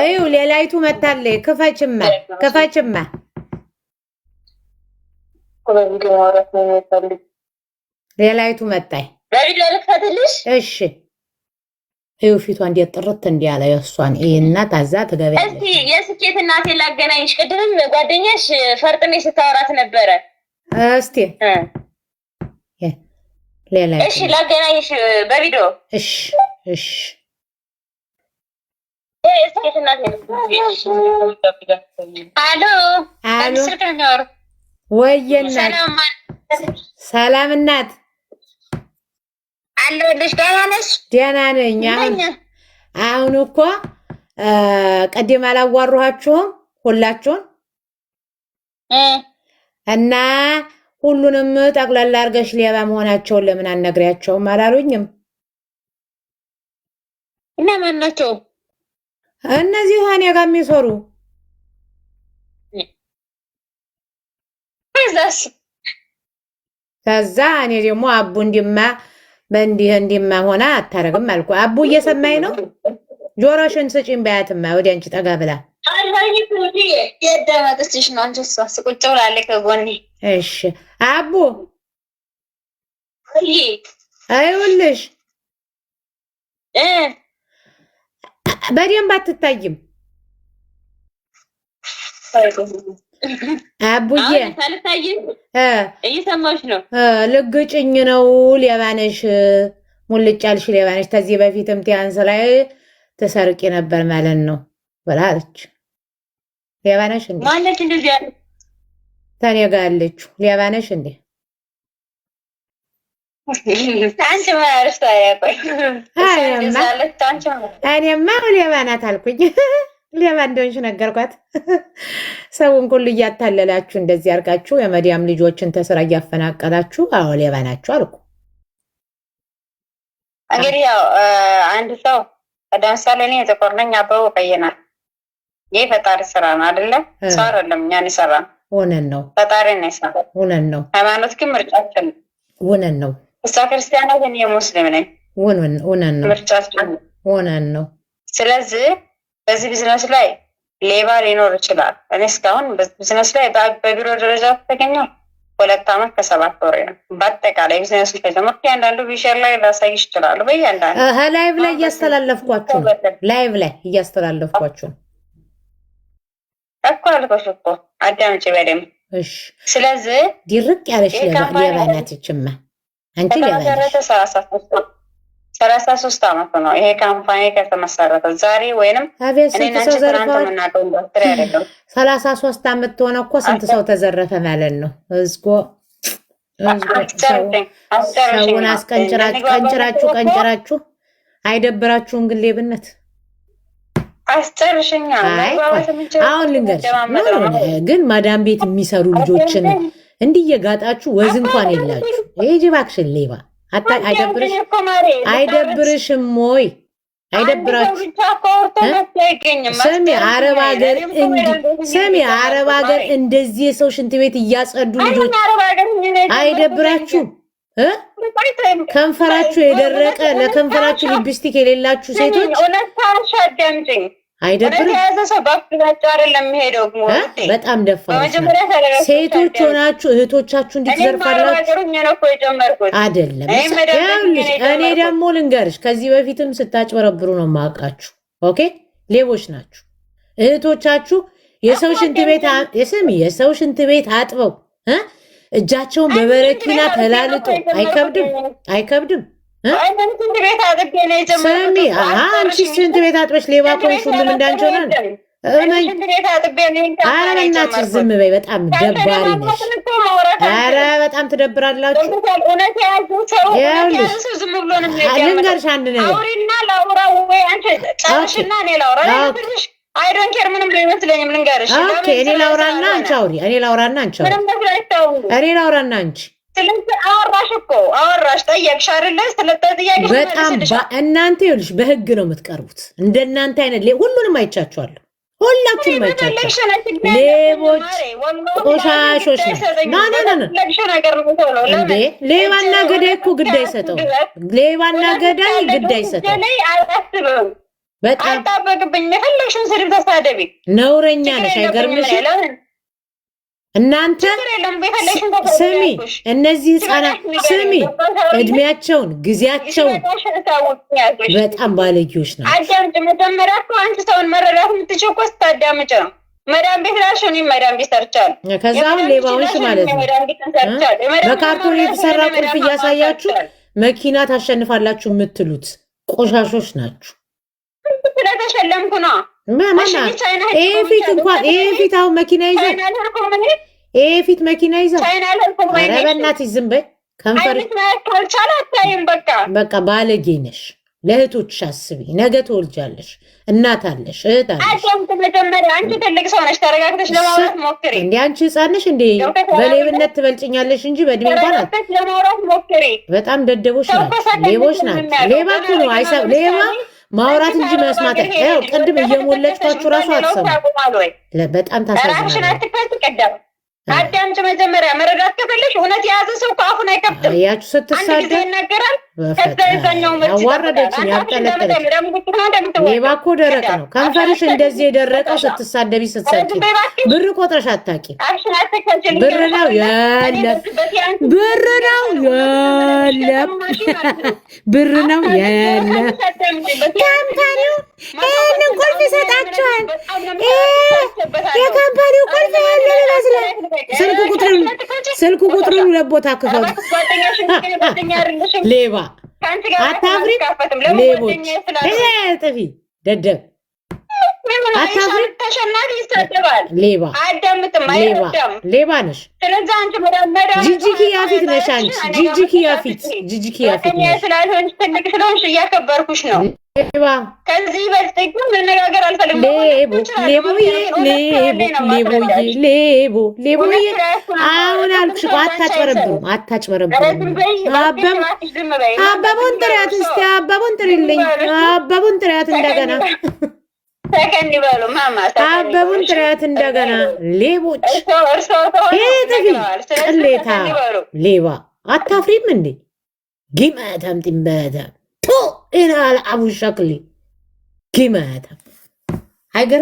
እዩ ሌላይቱ መታለች። ክፈችማ ክፈችማ። ሌላይቱ መጣይ። እሺ እዩ ፊቷ እንዴት ጥርት እንዲያለ የእሷን እና ታዛ ትገቢያለሽ። እስቲ የስኬት እናቴን ላገናኝሽ። ቅድምም ጓደኛሽ ፈርጥሜ ስታወራት ነበረ። እስቲ ሌላ እሺ ላገናኝሽ በቪዲዮ። እሺ እሺ። የስኬት እናቴ። አሎ አሎ፣ ወይዬ እናት፣ ሰላም እናት። አለሁልሽ። ደህና ነሽ? ደህና ነኝ። አሁን አሁን እኮ ቅድም አላዋራኋችሁም ሁላችሁን እና ሁሉንም ጠቅላላ አድርገሽ ሌባ መሆናቸውን ለምን አልነግሪያቸውም አላሉኝም? እና ማን ናቸው እነዚህ እኔ ጋር የሚሰሩ? ከዛስ? ከዛ እኔ ደግሞ አቡ እንዲማ በእንዲህ እንዲማ ሆና አታረግም አልኩ። አቡ እየሰማኝ ነው። ጆሮሽን ስጪኝ በያትማ ወደ አንቺ ጠጋ ብላ። የዳመጠችሽ ነው። አንቺ እሷ ቁጭ ብላለች ከጎኔ። እሺ አቡ አይውልሽ በደንብ አትታይም አቡዬ። እየሰማሁሽ ነው። ልግጭኝ ነው። ሌባ ነሽ፣ ሙልጭ ያልሽ ሌባ ነሽ። ከዚህ በፊትም ቲያንስ ላይ ትሰርቂ ነበር ማለት ነው ብላ አለች። ሌባ ነሽ እንዴ? ማነች እንደዚህ ያለች? ተኔ ጋር ያለችው ሌባ ነሽ እንዴ? አንቺ ምን አለሽ ታዲያ? ቆይ እኔማ ሌባ ናት አልኩኝ። ሌባ እንደሆንሽ ነገርኳት። ሰውን ሁሉ እያታለላችሁ እንደዚህ አድርጋችሁ የመዲያም ልጆችን ተስራ እያፈናቀላችሁ፣ አዎ ሌባ ናችሁ አልኩ። እንግዲህ ያው አንድ ሰው ለምሳሌ እኔ ጥቁር ነኝ፣ አበቡ ቀይ ናት። ይህ ፈጣሪ ስራ ነው አይደለ? ሰው አይደለም እኛን የሰራ ነው። እውነት ነው። ፈጣሪ ነው የሰራ። እውነት ነው። ሃይማኖት ግን ምርጫችን ነው። እውነት ነው። እሷ ክርስቲያን ናት፣ እኔ ሙስሊም ነኝ። እውነት ነው። ምርጫችን ነው። እውነት ነው። ስለዚህ በዚህ ቢዝነስ ላይ ሌባ ሊኖር ይችላል። እኔ እስካሁን ቢዝነስ ላይ በቢሮ ደረጃ ተገኘው 2 ዓመት ከ7 ወር ነው። በአጠቃላይ ቢዝነሱ ከጀመርኩ እያንዳንዱ ቪዥን ላይ ላሳይሽ ይችላሉ። በእያንዳንዱ ላይቭ ላይ እያስተላለፍኳችሁ ነው። ላይቭ ላይ እያስተላለፍኳችሁ ነው እኮ አልኩሽ እኮ አዳምጪ በደምብ። እሺ። ስለዚህ ድርቅ ያለሽ ሌባ ናት ይችማ። አንቺ ሌባ ነሽ። 33 ዓመቱ ነው ይሄ company ከተመሰረተ ዛሬ ወይንም አቤት ስንት ሰው ዘርፈዋል። የምናውቀው ኢንዱስትሪ አይደለም። 33 ዓመት ተሆነ እኮ ስንት ሰው ተዘረፈ ማለት ነው። እዝጎ ሰውን አስቀንጭራችሁ ቀንጭራችሁ ቀንጭራችሁ አይደብራችሁም ግን ሌብነት? አስጨርሽኛ። አሁን ልንገርሽ ግን ማዳም ቤት የሚሰሩ ልጆችን እንዲህ እየጋጣችሁ ወዝ እንኳን የላችሁ። ይሄ እባክሽን ሌባ አይደብርሽም ወይ? አይደብራችሁ? ስሚ አረብ ሀገር እንዲህ ስሚ አረብ ሀገር እንደዚህ የሰው ሽንት ቤት እያጸዱ ልጆች አይደብራችሁም? ከንፈራችሁ የደረቀ ለከንፈራችሁ ሊፕስቲክ የሌላችሁ ሴቶች አይደብርም? በጣም ደፋሮች ሴቶች ሆናችሁ እህቶቻችሁ እንዲትዘርፋላችሁ አይደለም። እኔ ደግሞ ልንገርሽ፣ ከዚህ በፊትም ስታጭበረብሩ ነው የማውቃችሁ። okay ሌቦች ናችሁ። እህቶቻችሁ የሰው ሽንት ቤት ስሚ፣ የሰው ሽንት ቤት አጥበው እጃቸውን በበረኪና ተላልጦ አይከብድም? አይከብድም? ስሚ አንቺ ሽንት ቤት አጥበሽ ሌባ ከሆንሽ ሁሉም እንዳንቺ ሆናል። ኧረ በእናትሽ ዝም በይ። በጣም ደባሪ ነሽ። ኧረ በጣም ትደብራላችሁ። ልንገርሽ አንድ ነገር እኔ ላውራና አንቺ አውሪ። እኔ ላውራና አንቺ አውሪ። እኔ ላውራና አንቺ ስለዚህ አወራሽ እኮ አወራሽ፣ ጠየቅሽ አይደለ? ስለጠየቅሽ በጣም እናንተ ይኸውልሽ፣ በህግ ነው የምትቀርቡት። እንደናንተ አይነት ሁሉንም አይቻችኋለሁ፣ ሁላችሁንም አይቻችኋለሁ። ሌቦች፣ ቆሻሾች ነው። ና ና ና እንዴ! ሌባና ገዳይ እኮ ግድ አይሰጠው። ሌባና ገዳይ ግድ አይሰጠው። በጣም አይጣበቅብኝም። የፈለግሽውን ስድብ ተሳደቢ፣ ነውረኛ ችግር ነሽ። የለብኝም። አይገርምሽም? ለምን እናንተ ችግር የለም። የፈለግሽውን ተሳደቢ ስሚ፣ ያልኩሽ። እነዚህ ህፃናት ስሚ፣ እድሜያቸውን ጊዜያቸውን በጣም ባለጌዎች ናቸው። አዳምጭ። መጀመሪያ እኮ አንቺ ሰውን መረዳት የምትችይው እኮ ስታዳምጭ ነው። መዳም ቤት ራሽ እኔም መዳም ቤት ሰርቻለሁ። ከዛ አሁን ሌባ ሆንሽ ማለት ነው። የመዳም ቤትን ሰርቻለሁ። የመዳም በካርቶን የተሰራ ቁልፍ እያሳያችሁ መኪና ታሸንፋላችሁ የምትሉት ቆሻሾች ናችሁ። ስለተሸለምኩ ነው። ማና ይሄ ፊት እንኳን ይሄ ፊት አሁን መኪና ይዛል። ቻይና አልሄድኩም እኔ። ይሄ ፊት መኪና ይዛል። ቻይና አልሄድኩም። ኧረ በእናትሽ ዝም በይ። ከንፈር አይንሽ ማየት ካልቻለ አታይም። በቃ። በቃ ባለጌ ነሽ። ለእህቶችሽ አስቢ። ነገ ትወልጃለሽ። እናት አለሽ፣ እህት አለሽ። አዳምጥ መጀመሪያ። አንቺ ትልቅ ሰው ነሽ። ተረጋግተሽ ለማውራት ሞክሪ። እንደ አንቺ ህፃን ነሽ እንዴ? በሌብነት ትበልጭኛለሽ እንጂ በእድሜ እንኳን ተረጋግተሽ ለማውራት ሞክሪ። በጣም ደደቦች ሰው እኮ ናቸው፣ ሰከንድ ሌቦች ነው ናቸው። የሚያውቀው። ሌባ እኮ ነው አይሰ ሌባ ማውራት እንጂ መስማት ያው ቅድም እየሞለጭኳችሁ ራሱ አትሰሙ። በጣም ራስሽን ታሳዝናለች። አትክፈት። ቀደም አዳምጭ መጀመሪያ። መረዳት ከፈለሽ እውነት የያዘ ሰው እኮ አፉን አይከፍትም። አያችሁ አንድ ጊዜ ስትሳደብ ይናገራል፣ ከዛ በፈጣሪ የዛኛው መልስ ያዋረደችን ያብጠለጠለች። ሌባ እኮ ደረቅ ነው። ከንፈርሽ እንደዚህ የደረቀው ስትሳደቢ ስትሰቂ ብር ቆጥረሽ አታውቂም። ብር ነው የለም፣ ብር ነው የለም፣ ብር ነው የለም። Company ው ይህንን ቁልፍ ይሰጣቸዋል። የ company ው ቁልፍ ይሄንን ይመስላል። ስልክ ቁጥሩን ሁለት ቦታ ክፈቱ። ሌባ አታፍሪ? ሌቦች ጥፊ ደደብ አታፍሪ? ተሸናፊ ይሳደባል። ሌባ አያዳምጥም፣ ሌባ አይረዳም። ሌባ ነሽ። ስለዚህ አንቺ መዳም ጂጂኪያ ፊት ነሽ አንቺ። ጂጂኪያ ፊት፣ ጂጂኪያ ፊት ጓደኛዬ ነሽ። ስላልሆንሽ፣ ትልቅ ስለሆንሽ እያከበርኩሽ ነው። ሌባ። ከዚህ በልጥ ግን መነጋገር አልፈልግም። ሌቦ ሌቦዬ ሌቦ ሌቦዬ ሌቦ ሌቦዬ። አሁን አልኩሽ እኮ አታጭበረብሩም፣ አታጭበረብሩም። አበቡን ጥሪያት እስቲ፣ አበቡን ጥሪልኝ፣ አበቡን ጥሪያት እንደገና፣ ሰከን ይበሉ ማማ። አበቡን ጥሪያት እንደገና። ሌቦች እርሶ ጥፊ ቅሌታ ሌባ አታፍሪም እንዴ? ጊመተም ጢምበተም ቱ ኢናል አቡ ሸክሊ ጊመተም አይገርም።